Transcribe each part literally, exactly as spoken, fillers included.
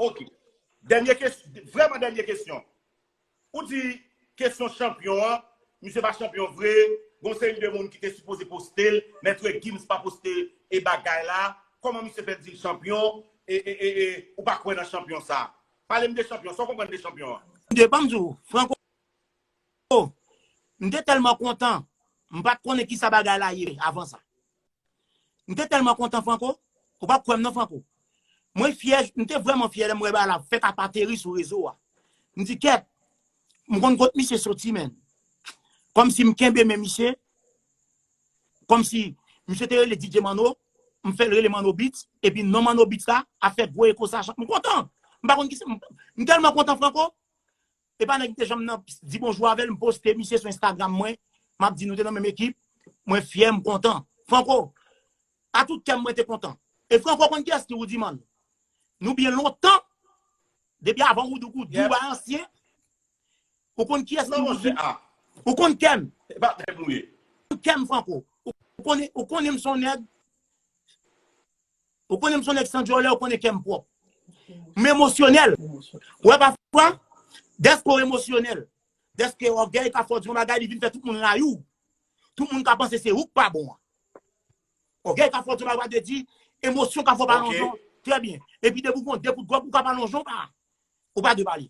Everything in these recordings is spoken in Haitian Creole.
Ok. Dènye kesyon, vrèman dènye kesyon. Ou di kesyon chanpyon an, misye pa chanpyon vre, gon seri de moun ki te sipoze poste l, Maitre Gims pa poste e bagay la, kòman misye fè di l chanpyon, e, e, e, e ou pa kwè nan chanpyon sa? Pale m de chanpyon, sa w konprann de chanpyon an? De, ban m di w, Franco, m te tèlman kontan, m pa t konnen kisa bagay la ye avan sa. M te tèlman kontan, Franco, ou p ap kwè m non, Franco. Mwen fyè, m te vrèman fyè lè m wè bagay la fèk ap ateri sou rezo a. M di, kèt, m konn kot misye soti, menn. Kòmsi m kenbe men misye, kòmsi misye te rele D J Manno, m fè l rele Manno Beats, epi non Manno Beats la ap fè gwo eko sa, m kontan. M pa konn kisa, m, m tèlman kontan, Franco. E pa nèg m te janm nan di bonjou avè l, m poste misye sou Instagram mwen, m ap di nou te nan menm ekip, mwen fyè, m kontan. Franco, a tout kè m, mwen te kontan. E Franco konn kiyès ki Roody Man? Nou byen lontan, depi avan Roody Goudou, Yep. Bagay ansyen, ou konn kiyès ki Non, Roody? monchè, ah, Ou konn kè m? e pa tèt mouye. Ou konn kè m, Franco. Ou konnen, ou konnen m se yon nèg Ou konnen m se yon nèg san djòlè, ou konnen kè m pwòp. M emosyonèl. Ou wè pafwa, dèske w emosyonèl, dèske ògèy ka fè w di yon bagay, li vin fè tout moun rayi w. Tout moun ka panse se ou k pa bon an. Ògèy ka fè w di yon bagay, pa vle di emosyon ka fè w pa nan Ok. jan. Trè byen. Epi depi w gon de pout gwòg, ou ka pa nan jan, ou pa, ou pa dwe pale.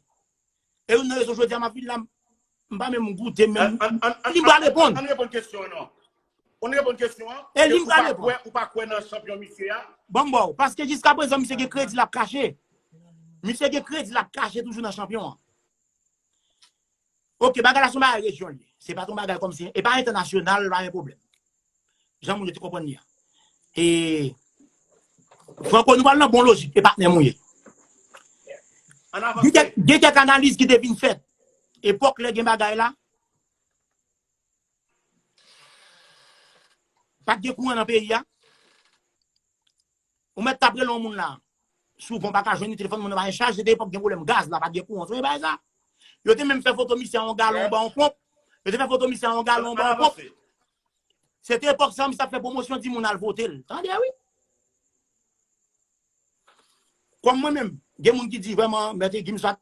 E youn nan rezon jodi a m ap vin la, m pa menm goute, menm An, an, an, an, li m pa an, reponn. An reponn kesyon an non. An reponn kesyon an. E li m Ou pa pale, bon. kwè, ou pa kwè nan chanpyon misye a? Ban m ba w, paske jiska prezan, misye gen kredi l ap kache. Misye gen kredi l ap kache toujou nan chanpyon an. Ok, bagay la se yon bagay rejyon li ye. Se pa t yon bagay kòmsi, e pa entènasyonal, pa gen pwoblèm. Jan moun yo te konprann li a. E Franco, nou pral nan bon lojik, e patnè m ou ye. Ann avanse. Gen kèk, gen kèk analiz ki te vin fèt. Epòk lè gen bagay la, pa t gen kouran nan peyi a. Ou mèt t ap rele yon moun la. Souvan, w pa ka jwenn li, telefòn moun nan pa gen chaj, se te epòk gen pwoblèm gaz la, pa t gen kouran. Sonje bagay sa? Yo te menm fè foto misye a yon galon anba yon ponp. Yo te fè foto misye a yon galon anba yon ponp. Se te epòk sa, misye ap fè pwomosyon, di moun al vote l. Tande, wi. Kòm mwen menm, gen moun ki di vrèman, Mèt Gims pa,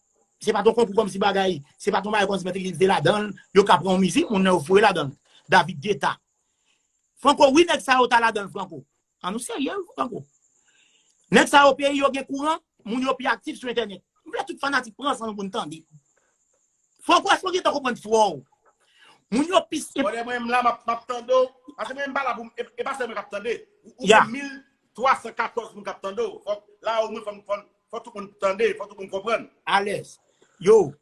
se pa t yon konkou kòmsi bagay, se pa t yon bagay kòmsi Mèt Gims te ladan l, yo ka pran yon mizik, moun nan yo foure ladan l. David Guetta. Franco, wi, nèg sa yo ta ladan l, Franco. An nou serye, wi, Franco. Nèg sa yo, peyi yo gen kouran, moun yo pi aktif sou entènèt. M vle tout fanatik pran san nou pou n tande. Franco, èske w gentan konprann fwa w? Moun yo pi Bon, lè mwen menm la, m ap, m ap tande w. Paske mwen menm pa la pou m, e, e pa sèl mwen k ap tande. Ou, ou Ya. gen mil twa san katòz moun k ap tande w. Fòk, la, omwen, fò, fò, fò tout moun tande, fò tout moun konprann. Alèz. Yo.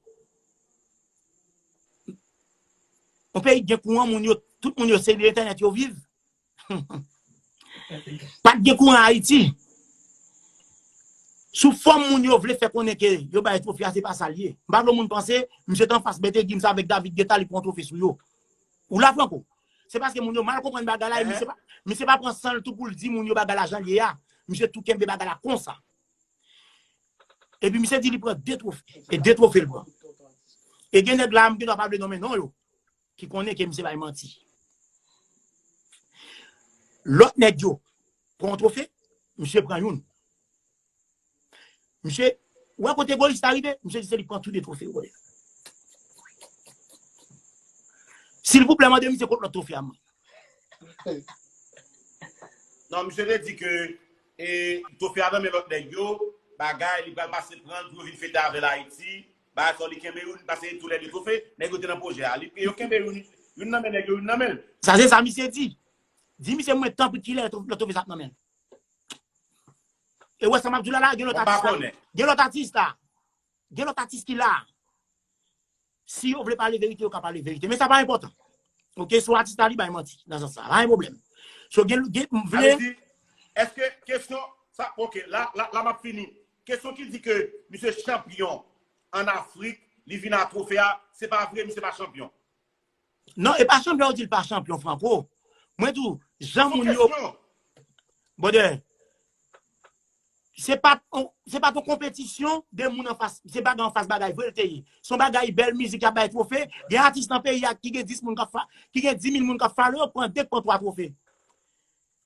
Yon peyi ki gen kouran, moun yo, tout moun yo, se de entènèt yo viv. Pa t gen kouran Ayiti. Sou fòm moun yo vle fè konnen ke yo bay twofe a, se pa sa l ye. M pa vle moun panse, misye t anfas Mèt Gims avèk David Guetta, li pran twofe sou yo. Ou la, Franco? Se paske moun yo mal konprann bagay la, e misye pa, misye pa pran san l tou pou l di moun yo bagay la jan l ye a. Misye tou kenbe bagay la konsa. Epi misye di li pran de twofe. E de twofe l pran. E gen nèg la, m gen dwa pa vle nonmen non yo, ki konnen ke misye bay manti. Lòt nèg yo pran yon twofe, misye pran youn. Misye, ou wè kote egoyis la rive? Misye di se li pran tou de twofe yo. Silvouplè, mande misye kot lòt twofe a mwen. Non, misye te di ke, e, twofe a nan men lòt nèg yo, bagay, li pral pase pran l pou yo vin fete avè l Ayiti. Bagay sa, li kenbe youn, pase tou lè de twofe, nèg yo te nan pwojè a. Li, yo kenbe youn, youn nan men nèg yo, youn nan men l. Sa se sa misye di. Di misye mwen tanpri kilè lòt twofe sa ap nan men l. E wè sa m ap di w la la, gen lòt Mwen pa atis la. konnen. Gen lòt atis la. Gen lòt atis ki la. Si yo vle pale verite, yo ka pale verite. Men sa pa enpòtan. Ok, sou atis la, li bay manti nan sans sa. Pa gen pwoblèm. So, gen, gen, m vle Sa vle di, èske kesyon, sa, ok, la, la, la m ap fini. Kesyon ki di ke misye chanpyon an Afrik, li vin a twofe a, se pa vre, misye pa chanpyon. Non, e pa chanpyon, yo di l pa chanpyon, Franco. Mwen di w, jan Son moun yo kesyon. Brother, se pa, se pa t yon konpetisyon de moun anfas, se bagay anfas bagay vre l te ye. Se yon bagay bèl mizik y ap bay twofe. Gen atis nan peyi a ki gen dis moun k ap fa-, ki gen dis mil moun k ap follow yo, pran de, pran twa twofe.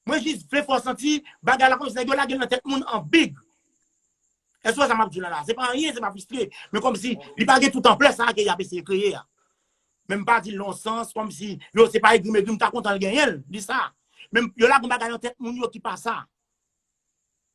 Mwen jis vle fè w santi bagay la kòmsi nèg yo lage l nan tèt moun an big. Èske w wè sa m ap di w la la? Se pa anyen, se pa fristre. Men kòmsi li pa gen tout anplè sa ke y ap eseye kreye a. Men m pa di l nan sans, kòmsi yo se pa egri m egri, m ta kontan l genyen l, di sa. Men yo lage yon bagay nan tèt moun yo ki pa sa.